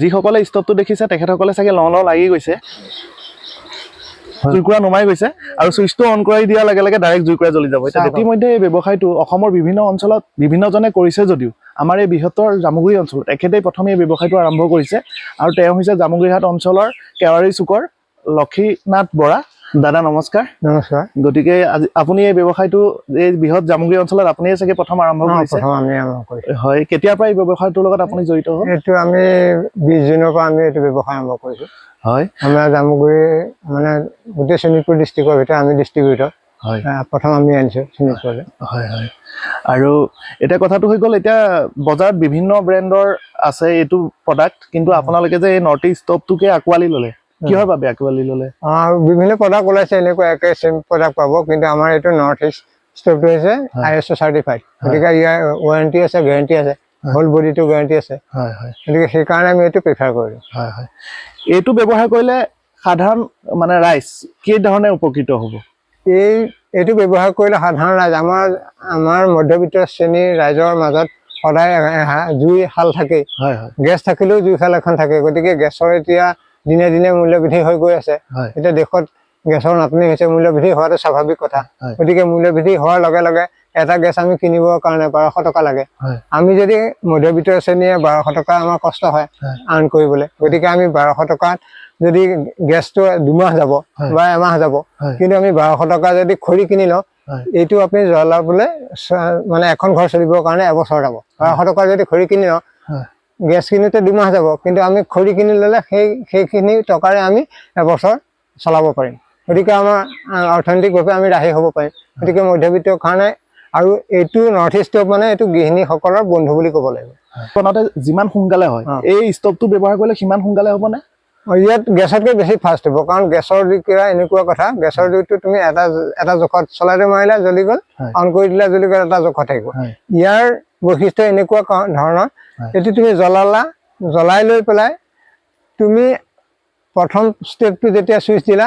যিসকলে ষ্টভটো দেখিছে তেখেতসকলে চাগে লওঁ লওঁ লাগি গৈছে। জুইকুৰা নুমাই গৈছে আৰু চুইচটো অন কৰাই দিয়াৰ লগে লগে ডাইৰেক্ট জুইকুৰা জ্বলি যাব। এতিয়া ইতিমধ্যে এই ব্যৱসায়টো অসমৰ বিভিন্ন অঞ্চলত বিভিন্নজনে কৰিছে যদিও আমাৰ এই বৃহত্তৰ জামুগুৰি অঞ্চলত এখেতেই প্ৰথমে এই ব্যৱসায়টো আৰম্ভ কৰিছে আৰু তেওঁ হৈছে জামুগুৰিহাট অঞ্চলৰ কেৱাৰী চুকৰ লক্ষীনাথ বৰা। দাদা নমস্কাৰ। নমস্কাৰ। গতিকে আজি আপুনি এই ব্যৱসায়টো এই বৃহৎ জামুগুৰি অঞ্চলত আপুনিয়ে চাগে প্ৰথম আৰম্ভ কৰিছে? প্ৰথম আমি আৰম্ভ কৰিছোঁ। হয়, কেতিয়াৰ পৰা এই ব্যৱসায়টোৰ লগত আপুনি জড়িত হ'ল? এইটো আমি 20 জুনৰ পৰা আমি এইটো ব্যৱসায় আৰম্ভ কৰিছোঁ। হয়। আমাৰ জামুগুৰি মানে গোটেই শোণিতপুৰ ডিষ্ট্ৰিক্টৰ ভিতৰত আমি ডিষ্ট্ৰিবিউটৰ। হয়। প্ৰথম আমি আনিছোঁ শোণিতপুৰলৈ। হয় হয়। আৰু এতিয়া কথাটো হৈ গ'ল, এতিয়া বজাৰত বিভিন্ন ব্ৰেণ্ডৰ আছে এইটো প্ৰডাক্ট, কিন্তু আপোনালোকে যে এই নৰ্থ ইষ্ট ষ্টভটোকে আঁকোৱালি ল'লে, কিহৰ বাবে আঁকোৱালি ল'লে? বিভিন্ন প্ৰডাক্ট ওলাইছে, এনেকুৱা একে চেম প্ৰডাক্ট পাব, কিন্তু আমাৰ এইটো নৰ্থ ইষ্ট ষ্টভটো হৈছে ISO certified, গতিকে ইয়াৰ ৱাৰেণ্টি আছে, গেৰেণ্টি আছে, হোল বডিটো গেৰেণ্টি আছে। হয় হয়। গতিকে সেইকাৰণে আমি এইটো প্ৰিফাৰ কৰিলোঁ। হয় হয়। এইটো ব্যৱহাৰ কৰিলে সাধাৰণ মানে ৰাইজ কি ধৰণে উপকৃত হ'ব? এইটো ব্যৱহাৰ কৰিলে সাধাৰণ ৰাইজ, আমাৰ মধ্যবিত্ত শ্ৰেণীৰ ৰাইজৰ মাজত সদায় জুই শাল থাকেই। হয় হয়। গেছ থাকিলেও জুই শাল এখন থাকে, গতিকে গেছৰ এতিয়া দিনে দিনে মূল্যবৃদ্ধি হৈ গৈ আছে। এতিয়া দেশত গেছৰ নাটনি হৈছে, মূল্যবৃদ্ধি হোৱাটো স্বাভাৱিক কথা। গতিকে মূল্যবৃদ্ধি হোৱাৰ লগে লগে এটা গেছ আমি কিনিবৰ কাৰণে 1200 টকা লাগে। আমি যদি মধ্যবিত্ত শ্ৰেণীয়ে 1200 টকা আমাৰ কষ্ট হয় আৰ্ণ কৰিবলৈ, গতিকে আমি 1200 টকাত যদি গেছটো 2 মাহ যাব বা এমাহ যাব, কিন্তু আমি 1200 টকা যদি খৰি কিনি লওঁ, এইটো আপুনি জ্বলাবলৈ মানে এখন ঘৰ চলিবৰ কাৰণে এবছৰ যাব। 1200 টকা যদি খৰি কিনি লওঁ, গেছ কিনোতে 2 মাহ যাব, কিন্তু আমি খৰি কিনি ল'লে সেইখিনি টকাৰে আমি এবছৰ চলাব পাৰিম। গতিকে আমাৰ অৰ্থনৈতিকভাৱে আমি ৰাহি হ'ব পাৰিম। গতিকে মধ্যবিত্তৰ কাৰণে আৰু এইটো নৰ্থ ইষ্ট ষ্টভ মানে এইটো গৃহিণীসকলৰ বন্ধু বুলি ক'ব লাগিব। বনাওঁতে যিমান সোনকালে হয়, এই ষ্টভটো ব্যৱহাৰ কৰিলে সিমান সোনকালে হ'বনে? ইয়াত গেছতকৈ বেছি ফাষ্ট হ'ব, কাৰণ গেছৰ জুই কিবা এনেকুৱা কথা, গেছৰ জুইটো তুমি এটা জোখত চলাইটো মাৰিলা জ্বলি গ'ল, অন কৰি দিলা জ্বলি গ'ল, এটা জোখত থাকিব। ইয়াৰ বৈশিষ্ট্য এনেকুৱা ধৰণৰ, এইটো তুমি জ্বলালা, জ্বলাই লৈ পেলাই তুমি প্ৰথম ষ্টেপটো যেতিয়া চুইচ দিলা,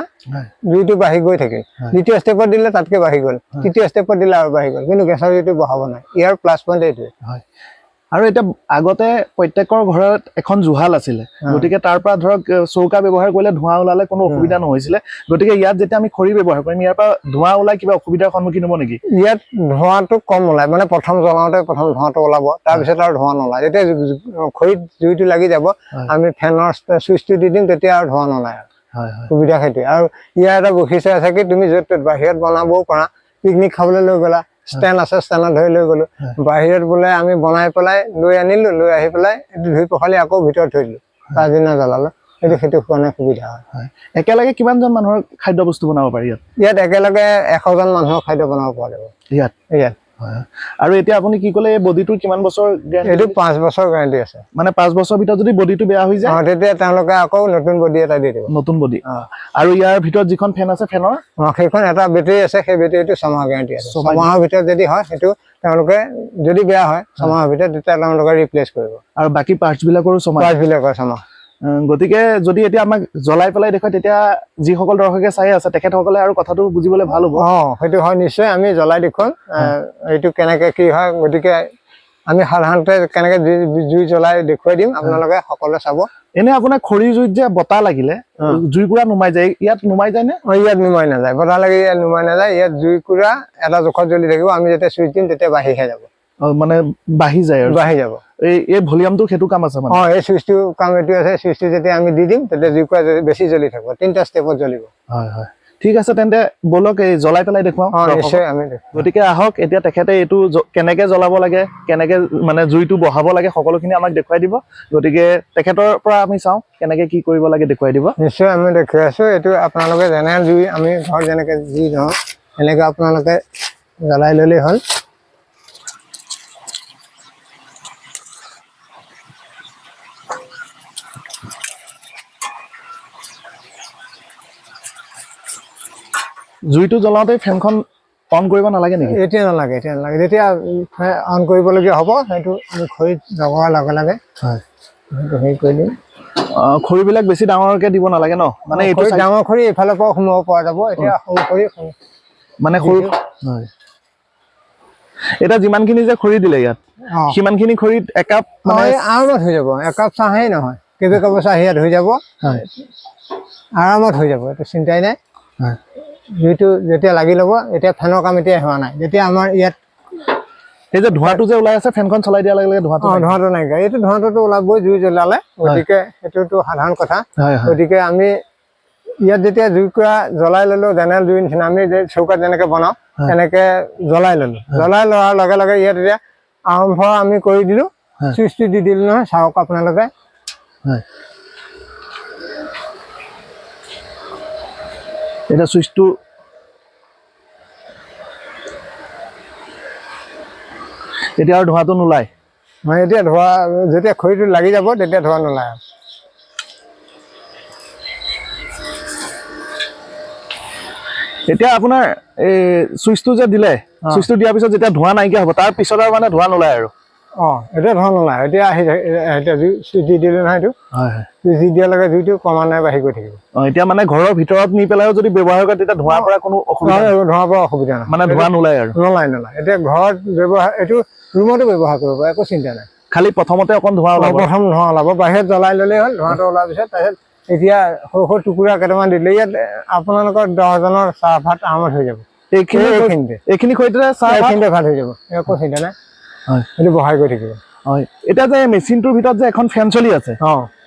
জুইটো বাঢ়ি গৈ থাকিল, দ্বিতীয় ষ্টেপত দিলে তাতকৈ বাঢ়ি গ'ল, তৃতীয় ষ্টেপত দিলে আৰু বাঢ়ি গ'ল, কিন্তু গেছৰ জুইটো বঢ়াব নাই। ইয়াৰ প্লাছ পইণ্ট এইটোৱে। হয়। আৰু এতিয়া আগতে প্ৰত্যেকৰ ঘৰত এখন জুহাল আছিলে, গতিকে তাৰ পৰা ধৰক চৌকা ব্যৱহাৰ কৰিলে ধোঁৱা ওলালে কোনো অসুবিধা নহৈছিলে। গতিকে ইয়াত যেতিয়া আমি খৰি ব্যৱহাৰ কৰিম, ইয়াৰ পৰা ধোঁৱা ওলাই কিবা অসুবিধাৰ সন্মুখীন হ'ব নেকি? ইয়াত ধোঁৱাটো কম ওলায়, মানে প্ৰথম জ্বলাওঁতে প্ৰথম ধোঁৱাটো ওলাব, তাৰপিছত আৰু ধোঁৱা নোলায়। যেতিয়া খৰিত জুইটো লাগি যাব, আমি ফেনৰ চুইচটো দি দিম, তেতিয়া আৰু ধোঁৱা নোলায়। হয় হয়। সুবিধা সেইটোৱে। আৰু ইয়াৰ এটা বৈশিষ্ট্য আছে কি, তুমি য'ত ত'ত বাহিৰত বনাবও পাৰা, পিকনিক খাবলৈ লৈ গ'লা, ষ্টেণ্ড আছে, ষ্টেণ্ডত ধৰি লৈ গ'লো, বাহিৰত বোলে আমি বনাই পেলাই লৈ আনিলো, লৈ আহি পেলাই এইটো ধুই পখালি আকৌ ভিতৰত থৈ দিলো, পাছদিনা জ্বলালো, সেইটো কাৰণে সুবিধা হয়। একেলগে কিমানজন মানুহৰ খাদ্য বস্তু বনাব পাৰি ইয়াত? ইয়াত একেলগে 100জন মানুহৰ খাদ্য বনাব পৰা যাব ইয়াত। ইয়াত। আৰু এতিয়া আপুনি কি ক'লে, এই বডিটোৰ কিমান বছৰ গেৰাণ্টি? এইটো 5 বছৰ গেৰাণ্টি আছে। মানে 5 বছৰৰ ভিতৰত যদি বডিটো বেয়া হৈ যায়, তেতিয়া তেওঁলোকে আকৌ নতুন বডি এটা দি দিব। নতুন বডি। আৰু ইয়াৰ ভিতৰত যিখন ফেন আছে, ফেনৰ? সেইখন এটা বেটেৰী আছে, সেই বেটেৰীটো 6 মাহৰ গেৰাণ্টি আছে। 6 মাহৰ ভিতৰত যদি হয়, সেইটো তেওঁলোকে যদি বেয়া হয় 6 মাহৰ ভিতৰত, তেতিয়া তেওঁলোকে ৰিপ্লেচ কৰিব। আৰু বাকী পাৰ্টছ বিলাকৰো 6 মাহ? পাৰ্টছ বিলাকৰ 6 মাহ। গতিকে যদি এতিয়া আমাক জ্বলাই পেলাই দেখুৱাই, তেতিয়া যিসকল দৰ্শকে চাই আছে তেখেতসকলে আৰু কথাটো বুজিবলৈ ভাল হ'ব। সেইটো হয়, নিশ্চয় আমি জ্বলাই দেখুৱাম এইটো কেনেকে কি হয়। গতিকে আমি সাধাৰণতে কেনেকে জুই জ্বলাই দেখুৱাই দিম, আপোনালোকে সকলোৱে চাব। এনে আপোনাৰ খৰি জুইত যে বতাহ লাগিলে জুইকুৰা নুমাই যায়, ইয়াত নুমাই যায় নে? ইয়াত নুমাই নাযায়, বতাহ লাগি ইয়াত নুমাই নাযায়। ইয়াত জুইকুৰা এটা জোখত জ্বলি থাকিব, আমি যেতিয়া চুইচ দিম তেতিয়া বাঢ়িহে যাব। মানে বাঢ়ি যায় আৰু? বাঢ়ি যাব। এই ভলিউমটো সেইটো কাম আছে মানে? এই চুইচটো কাম এইটো আছে, চুইচটো যেতিয়া আমি দি দিম তেতিয়া জুইকুৰা বেছি জ্বলি থাকিব, 3টা ষ্টেপত জ্বলিব। হয় হয়, ঠিক আছে, তেন্তে ব'লক এই জ্বলাই পেলাই দেখুৱাওঁ। নিশ্চয় আমি দেখুৱাম। গতিকে আহক, এতিয়া তেখেতে এইটো কেনেকে জ্বলাব লাগে, কেনেকে মানে জুইটো বঢ়াব লাগে, সকলোখিনি আমাক দেখুৱাই দিব। গতিকে তেখেতৰ পৰা আমি চাওঁ কেনেকে কি কৰিব লাগে দেখুৱাই দিব। নিশ্চয় আমি দেখুৱাই আছো। এইটো আপোনালোকে যেনে জুই আমি ঘৰত যেনেকে জুই ধৰোঁ সেনেকে আপোনালোকে জ্বলাই ল'লেই হ'ল। জুইটো জ্বলাওঁতে ফেনখন অন কৰিব নালাগে নেকি? এতিয়া নালাগে, এতিয়া নালাগে। যেতিয়া অন কৰিবলগীয়া হ'ব, সেইটো আমি খৰিত লগোৱাৰ লগে লগে সেইটো হেৰি কৰি দিম। খৰিবিলাক বেছি ডাঙৰকে দিব নালাগে ন? মানে এইটো ডাঙৰ খৰি এইফালৰ পৰা সোমাব পৰা যাব, এতিয়া সৰু খৰি মানে সৰু। হয়। এতিয়া যিমানখিনি যে খৰি দিলে ইয়াত, সিমানখিনি খৰিত একাপ মানে আৰামত হৈ যাব, একাপ চাহেই নহয়। কেইবা বছৰ ইয়াত হৈ যাব, আৰামত হৈ যাব, এইটো চিন্তাই নাই। জুইটো যেতিয়া লাগি ল'ব, এতিয়া ফেনৰ কাম এতিয়া হোৱা নাই। যেতিয়া আমাৰ ইয়াত এই যে ধোঁৱাটো যে ওলাই আছে, ফেনখন চলাই দিয়াৰ লগে লগে ধোঁৱাটো ধোঁৱাটো নাইকিয়া, এইটো ধোঁৱাটোতো ওলাবই জুই জ্বলালে, গতিকে সেইটোতো সাধাৰণ কথা। গতিকে আমি ইয়াত যেতিয়া জুইকুৰা জ্বলাই ল'লোঁ, জেনেৰেল জুই নিচিনা আমি যে চৌকাত যেনেকৈ বনাওঁ তেনেকৈ জ্বলাই ল'লোঁ। জ্বলাই লোৱাৰ লগে লগে ইয়াত এতিয়া আৰম্ভ আমি কৰি দিলোঁ, চুইচটো দি দিলোঁ নহয়, চাওক আপোনালোকে। এতিয়া চুইচটো এতিয়া আৰু ধোঁৱাটো নোলায়। মানে এতিয়া ধোঁৱা যেতিয়া খৰিটো লাগি যাব তেতিয়া ধোঁৱা নোলায়। এতিয়া আপোনাৰ এই চুইচটো যে দিলে, চুইচটো দিয়াৰ পিছত যেতিয়া ধোঁৱা নাইকিয়া হ'ব, তাৰ পিছত আৰু মানে ধোঁৱা নোলায় আৰু। এতিয়া ধোঁৱা নোলায়, এতিয়া আহি এতিয়া জুই চুইচ দি দিলোঁ নহয়, এইটো চুইচ দি দিয়াৰ লগে জুইটো ক্ৰমান্বয়ে বাঢ়ি গৈ থাকিব। এতিয়া মানে ঘৰৰ ভিতৰত নি পেলাইও যদি ব্যৱহাৰ কৰে তেতিয়া ধোঁৱাৰ পৰা কোনো অসুবিধা ধোঁৱাৰ পৰা অসুবিধা নহয়, মানে ধোঁৱা নোলায় আৰু। নোলায়। এতিয়া ঘৰত ব্যৱহাৰ, এইটো ৰুমতো ব্যৱহাৰ কৰিব পাৰে, একো চিন্তা নাই। খালি প্ৰথমতে অকণ ধোঁৱা ওলাব, প্ৰথম ধোঁৱা ওলাব, বাহিৰত জ্বলাই ল'লেই হ'ল। ধোঁৱাটো ওলোৱাৰ পিছত তাৰপিছত এতিয়া সৰু সৰু টুকুৰা কেইটামান দিলে ইয়াত আপোনালোকৰ 10জনৰ চাহ ভাত আৰামত হৈ যাব। এইখিনি খৰিতে চাহ এইখিনিতে ভাত হৈ যাব, একো চিন্তা নাই, সেইটো বহাই গৈ থাকিব। হয়, এতিয়া যে মেচিনটোৰ ভিতৰত যে এখন ফেন চলি আছে,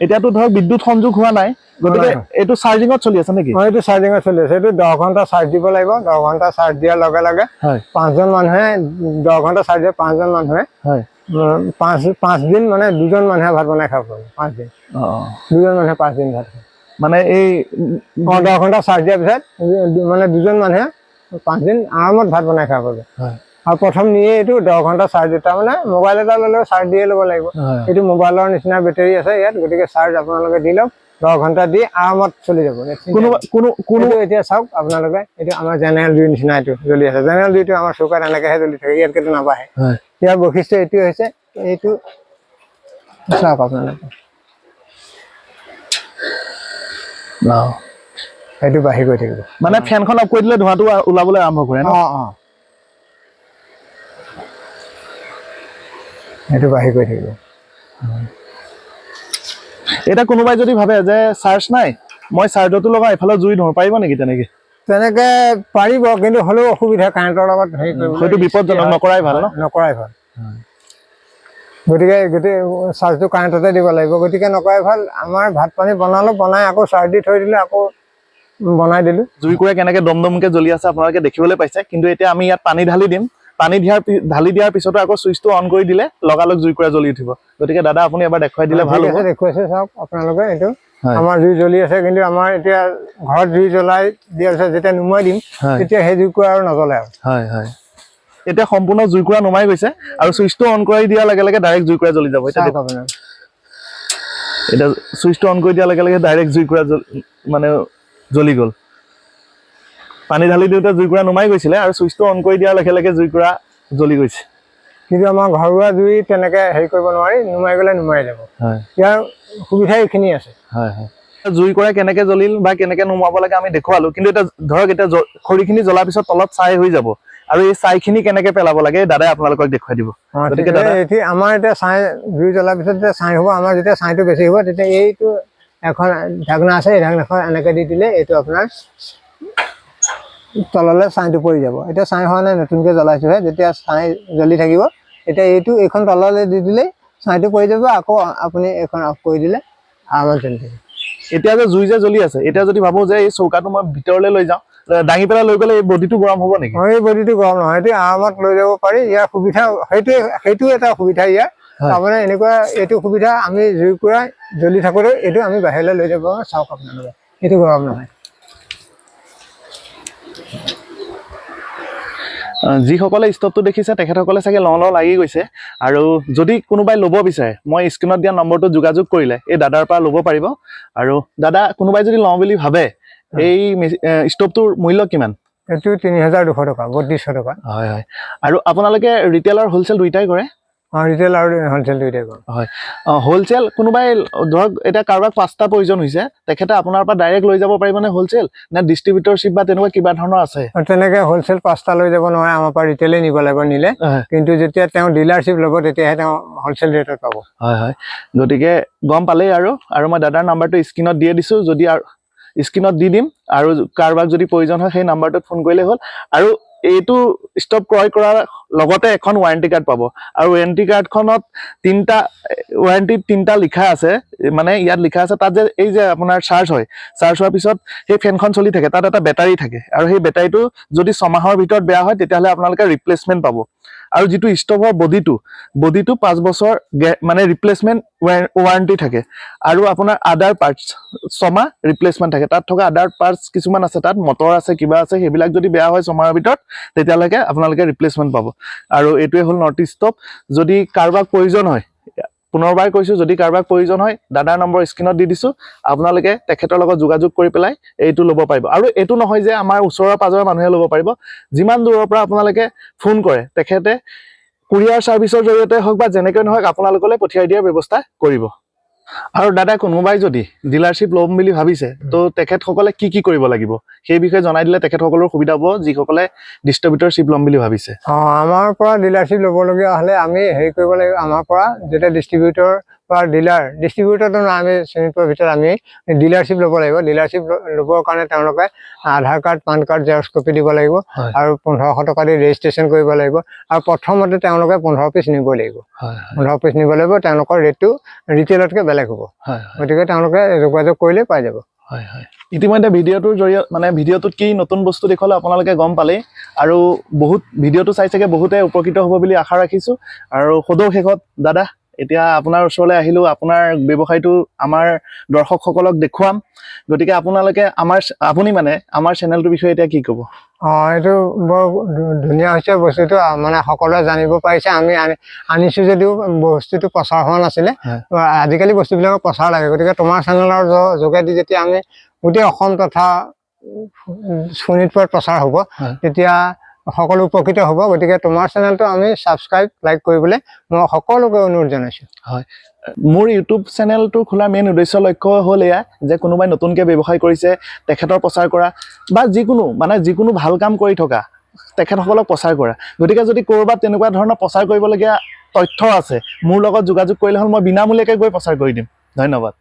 এতিয়াতো ধৰক বিদ্যুৎ সংযোগ হোৱা নাই, গতিকে এইটো চাৰ্জিঙত চলি আছে নেকি? এইটো চাৰ্জিঙত চলি আছে। এইটো 10 ঘণ্টা চাৰ্জ দিব লাগিব। 10 ঘণ্টা চাৰ্জ দিয়াৰ লগে লগে 5জন মানুহে 10 ঘণ্টা চাৰ্জ দিয়ে, 5জন মানুহে 5 দিন মানে 2জন মানুহে ভাত বনাই খাব পাৰিব। 5 দিন 2জন মানুহে 5 দিন ভাত খায়। মানে এই 10 ঘণ্টা চাৰ্জ দিয়াৰ পিছত মানে 2জন মানুহে 5 দিন আৰামত ভাত বনাই খাব পাৰিব। আৰু প্ৰথম নিয়ে এইটো 10 ঘণ্টা চাৰ্জ, তাৰমানে মোবাইল এটা ল'লেও চাৰ্জ দিয়ে ল'ব লাগিব। এইটো মোবাইলৰ নিচিনা বেটেৰী আছে ইয়াত, গতিকে চাৰ্জ আপোনালোকে দি লওক, 10 ঘণ্টা দি আৰামত চলি যাব। এতিয়া চাওক আপোনালোকে, এইটো আমাৰ জেনেৰেল জুইৰ নিচিনা এইটো জ্বলি আছে। জেনেৰেল জুইটো আমাৰ চৌকাত এনেকৈহে জ্বলি থাকে, ইয়াতকেতো নাবাঢ়ে। ইয়াৰ বৈশিষ্ট্য এইটোৱে হৈছে, এইটো চাওক আপোনালোকে, সেইটো বাঢ়ি গৈ থাকিব। মানে ফেনখন অফ কৰি দিলে ধোঁৱাটো ওলাবলৈ আৰম্ভ কৰে ন? সেইটো বাঢ়ি গৈ থাকিব। এতিয়া কোনোবাই যদি ভাবে যে চাৰ্জ নাই, মই চাৰ্জটো লগাওঁ এফালে জুই ধৰো, পাৰিব নেকি তেনেকে? তেনেকে পাৰিব, কিন্তু হ'লেও অসুবিধা, কাৰেণ্টৰ লগত হেৰি কৰিব, হয়তো বিপদজনক, নকৰাই ভাল ন? নকৰাই ভাল। গতিকে গোটেই চাৰ্জটো কাৰেণ্টতে দিব লাগিব, গতিকে নকৰাই ভাল। আমাৰ ভাত পানী বনালোঁ, বনাই আকৌ চাৰ্জ দি থৈ দিলোঁ, আকৌ বনাই দিলোঁ। জুইকুৰা কেনেকে দমদমকে জ্বলি আছে আপোনালোকে দেখিবলৈ পাইছে। কিন্তু এতিয়া আমি ইয়াত পানী ঢালি দিম, পানী ঢালি দিয়াৰ পিছতো আকৌ চুইচটো অন কৰি দিলে লগালগ জুইকুৰা জ্বলি উঠিব। গতিকে দাদা আপুনি এবাৰ দেখুৱাই দিলে ভাল হ'ব। দেখুৱাইছে, চাওক আপোনালোকে, এইটো আমাৰ জুই জ্বলি আছে। কিন্তু আমাৰ এতিয়া ঘৰত জুই জ্বলাই দিয়াৰ পিছত যেতিয়া নুমুৱাই দিম তেতিয়া সেই জুইকুৰা আৰু নজ্বলে আৰু। হয় হয়, এতিয়া সম্পূৰ্ণ জুইকুৰা নুমাই গৈছে আৰু চুইচটো অন কৰি দিয়াৰ লগে লগে ডাইৰেক্ট জুইকুৰা জ্বলি যাব। এতিয়া চুইচটো অন কৰি দিয়াৰ লগে লগে ডাইৰেক্ট জুইকুৰা মানে জ্বলি গ'ল। পানী ঢালি দিওঁতে জুইকুৰা নুমাই গৈছিলে আৰু চুইচটো অন কৰি দিয়াৰ লগে লগে জুইকুৰা জ্বলি গৈছে। কিন্তু আমাৰ ঘৰুৱা জুই তেনেকে হেৰি কৰিব নোৱাৰি, নুমাই গ'লে নুমাই যাব। ইয়াৰ সুবিধা এইখিনি আছে। হয় হয়, জুইকুৰা কেনেকে জ্বলিল বা কেনেকে নুমাব লাগে আমি দেখুৱালো। কিন্তু এতিয়া ধৰক এতিয়া খৰিখিনি জ্বলাৰ পিছত তলত ছাই হৈ যাব, আৰু এই ছাইখিনি কেনেকে পেলাব লাগে দাদাই আপোনালোকক দেখুৱাই দিব। গতিকে দাদা এতিয়া আমাৰ এতিয়া ছাই জুই জ্বলাৰ পিছত যেতিয়া ছাই হ'ব, আমাৰ যেতিয়া ছাইটো বেছি হ'ব তেতিয়া এইটো এখন ঢাকনা আছে, এই ঢাকনাখন এনেকে দি দিলে এইটো আপোনাৰ তললৈ ছাইটো পৰি যাব। এতিয়া ছাই হোৱা নাই, নতুনকৈ জ্বলাইছোঁহে। যেতিয়া ছাই জ্বলি থাকিব তেতিয়া এইটো এইখন তললৈ দি দিলেই ছাইটো পৰি যাব। আকৌ আপুনি এইখন অফ কৰি দিলে আৰামত জ্বলি থাকিব। এতিয়া যে জুই যে জ্বলি আছে, এতিয়া যদি ভাবোঁ যে এই চৌকাটো মই ভিতৰলৈ লৈ যাওঁ, দাঙি পেলাই লৈ গ'লে এই বডিটো গৰম হ'ব নেকি? এই বডিটো গৰম নহয়, এইটো আৰামত লৈ যাব পাৰি। ইয়াৰ সুবিধা সেইটোৱে, সেইটো এটা সুবিধা ইয়াৰ। তাৰমানে এনেকুৱা এইটো সুবিধা, আমি জুইকুৰা জ্বলি থাকোঁতে এইটো আমি বাহিৰলৈ লৈ যাব পাৰোঁ। চাওক আপোনালোকে, এইটো গৰম নহয়। যিসকলে ষ্টভটো দেখিছে তেখেতসকলে চাগে লওঁ লওঁ লাগি গৈছে। আৰু যদি কোনোবাই ল'ব বিচাৰে, মই স্ক্ৰীণত দিয়া নম্বৰটোত যোগাযোগ কৰিলে এই দাদাৰ পৰা ল'ব পাৰিব। আৰু দাদা, কোনোবাই যদি লওঁ বুলি ভাবে, এই ষ্টভটোৰ মূল্য কিমান? এইটো 3200 টকা, 3200 টকা। হয় হয়। আৰু আপোনালোকে ৰিটেইল আৰু হ'লচেল দুইটাই কৰে? ৰিটেইল আৰু হ'লচেল দুয়োটাই কৰোঁ। হ'লচেল কোনোবাই ধৰক এতিয়া কাৰোবাক 5টা প্ৰয়োজন হৈছে, তেখেতে আপোনাৰ পৰা ডাইৰেক্ট লৈ যাব পাৰিবনে হ'লচেল, নে ডিষ্ট্ৰিবিউটৰশ্বিপ বা তেনেকুৱা কিবা ধৰণৰ আছে? তেনেকৈ হ'লচেল 5টা লৈ যাব নোৱাৰে, আমাৰ পৰা ৰিটেইলেই নিব লাগিব নিলে। কিন্তু যেতিয়া তেওঁ ডিলাৰশ্বিপ ল'ব তেতিয়াহে তেওঁ হ'লচেল ৰেটত পাব। হয় হয়, গতিকে গম পালেই। আৰু আৰু মই দাদাৰ নাম্বাৰটো স্ক্ৰীণত দিয়ে দিছোঁ, যদি আৰু স্ক্ৰীণত দি দিম, আৰু কাৰোবাক যদি প্ৰয়োজন হয় সেই নাম্বাৰটোত ফোন কৰিলেই হ'ল। আৰু এইটো ষ্টভ ক্ৰয় কৰাৰ লগতে এখন ৱাৰেণ্টি কাৰ্ড পাব, আৰু ৱাৰেণ্টি কাৰ্ডখনত তিনিটা ৱাৰেণ্টিত তিনিটা লিখা আছে, মানে ইয়াত লিখা আছে তাত যে এই যে আপোনাৰ চাৰ্জ হয়, চাৰ্জ হোৱাৰ পিছত সেই ফেনখন চলি থাকে, তাত এটা বেটাৰী থাকে, আৰু সেই বেটাৰীটো যদি 6 মাহৰ ভিতৰত বেয়া হয় তেতিয়াহ'লে আপোনালোকে ৰিপ্লেচমেণ্ট পাব। আৰু যিটো ষ্টভৰ বডিটো 5 বছৰ মানে ৰিপ্লেচমেণ্ট ৱাৰেণ্টি থাকে। আৰু আপোনাৰ আদাৰ পাৰ্টছ 6 মাহ ৰিপ্লেচমেণ্ট থাকে। তাত থকা আদাৰ পাৰ্টছ কিছুমান আছে, তাত মটৰ আছে, কিবা আছে, সেইবিলাক যদি বেয়া হয় 6 মাহৰ ভিতৰত তেতিয়ালৈকে আপোনালোকে ৰিপ্লেচমেণ্ট পাব। আৰু এইটোৱে হ'ল নৰ্থ ইষ্ট ষ্টভ। যদি কাৰোবাক প্ৰয়োজন হয়, পুনৰবাৰ কৈছোঁ, যদি কাৰোবাক প্ৰয়োজন হয় দাদাৰ নম্বৰ স্ক্ৰীণত দি দিছোঁ, আপোনালোকে তেখেতৰ লগত যোগাযোগ কৰি পেলাই এইটো ল'ব পাৰিব। আৰু এইটো নহয় যে আমাৰ ওচৰৰ পাজৰৰ মানুহে ল'ব পাৰিব, যিমান দূৰৰ পৰা আপোনালোকে ফোন কৰে তেখেতে কুৰিয়াৰ ছাৰ্ভিচৰ জৰিয়তে হওক বা যেনেকৈ নহওক আপোনালোকলৈ পঠিয়াই দিয়াৰ ব্যৱস্থা কৰিব। আৰু দাদা, কোনোবাই যদি ডিলাৰশ্বিপ ল'ম বুলি ভাবিছে, তো তেখেতসকলে কি কি কৰিব লাগিব সেই বিষয়ে জনাই দিলে তেখেতসকলৰ সুবিধা হ'ব, যিসকলে ডিষ্ট্ৰিবিউটৰশ্বিপ ল'ম বুলি ভাবিছে। আমাৰ পৰা ডিলাৰশ্বিপ ল'বলগীয়া হ'লে আমি হেৰি কৰিব লাগিব, আমাৰ পৰা যেতিয়া ডিষ্ট্ৰিবিউটৰ বা ডিলাৰ, ডিষ্ট্ৰিবিউটৰটো নহয়, আমি শোণিতপুৰৰ ভিতৰত আমি ডিলাৰশ্বিপ ল'ব লাগিব। ডিলাৰশ্বিপ ল'বৰ কাৰণে তেওঁলোকে আধাৰ card, PAN card Xerox copy দিব লাগিব আৰু 1500 টকা দি ৰেজিষ্ট্ৰেশ্যন কৰিব লাগিব। আৰু প্ৰথমতে তেওঁলোকে 15 পিচ নিবই লাগিব। 15 পিচ নিব লাগিব, তেওঁলোকৰ ৰেটটো ৰিটেইলতকৈ বেলেগ হ'ব। হয় হয় গতিকে তেওঁলোকে যোগাযোগ কৰিলেই পাই যাব। হয় হয় ইতিমধ্যে ভিডিঅ'টোৰ জৰিয়তে, মানে ভিডিঅ'টোত কি নতুন বস্তু দেখুৱালে আপোনালোকে গম পালেই, আৰু বহুত ভিডিঅ'টো চাই চাগে বহুতে উপকৃত হ'ব বুলি আশা ৰাখিছোঁ। আৰু সদৌ শেষত দাদা, এতিয়া আপোনাৰ ওচৰলৈ আহিলোঁ, আপোনাৰ ব্যৱসায়টো আমাৰ দৰ্শকসকলক দেখুৱাম, গতিকে আপোনালোকে আমাৰ, আপুনি মানে আমাৰ চেনেলটোৰ বিষয়ে এতিয়া কি ক'ব? এইটো বৰ ধুনীয়া হৈছে বস্তুটো, মানে সকলোৱে জানিব পাৰিছে। আমি আনিছোঁ যদিও বস্তুটো প্ৰচাৰ হোৱা নাছিলে। আজিকালি বস্তুবিলাকৰ প্ৰচাৰ লাগে, গতিকে তোমাৰ চেনেলৰ যোগেদি যেতিয়া আমি গোটেই অসম তথা শোণিতপুৰত প্ৰচাৰ হ'ব, তেতিয়া সকলো উপকৃত হ'ব। গতিকে তোমাৰ চেনেলটো আমি ছাবস্ক্ৰাইব, লাইক কৰিবলৈ মই সকলোকে অনুৰোধ জনাইছোঁ। মোৰ ইউটিউব চেনেলটো খোলাৰ মেইন উদ্দেশ্য লক্ষ্য হ'ল এয়া যে কোনোবাই নতুনকৈ ব্যৱসায় কৰিছে তেখেতৰ প্ৰচাৰ কৰা, বা যিকোনো মানে যিকোনো ভাল কাম কৰি থকা তেখেতসকলক প্ৰচাৰ কৰা। গতিকে যদি ক'ৰবাত তেনেকুৱা ধৰণৰ প্ৰচাৰ কৰিবলগীয়া তথ্য আছে, মোৰ লগত যোগাযোগ কৰিলে হ'ল, মই বিনামূলীয়াকৈ গৈ প্ৰচাৰ কৰি দিম। ধন্যবাদ।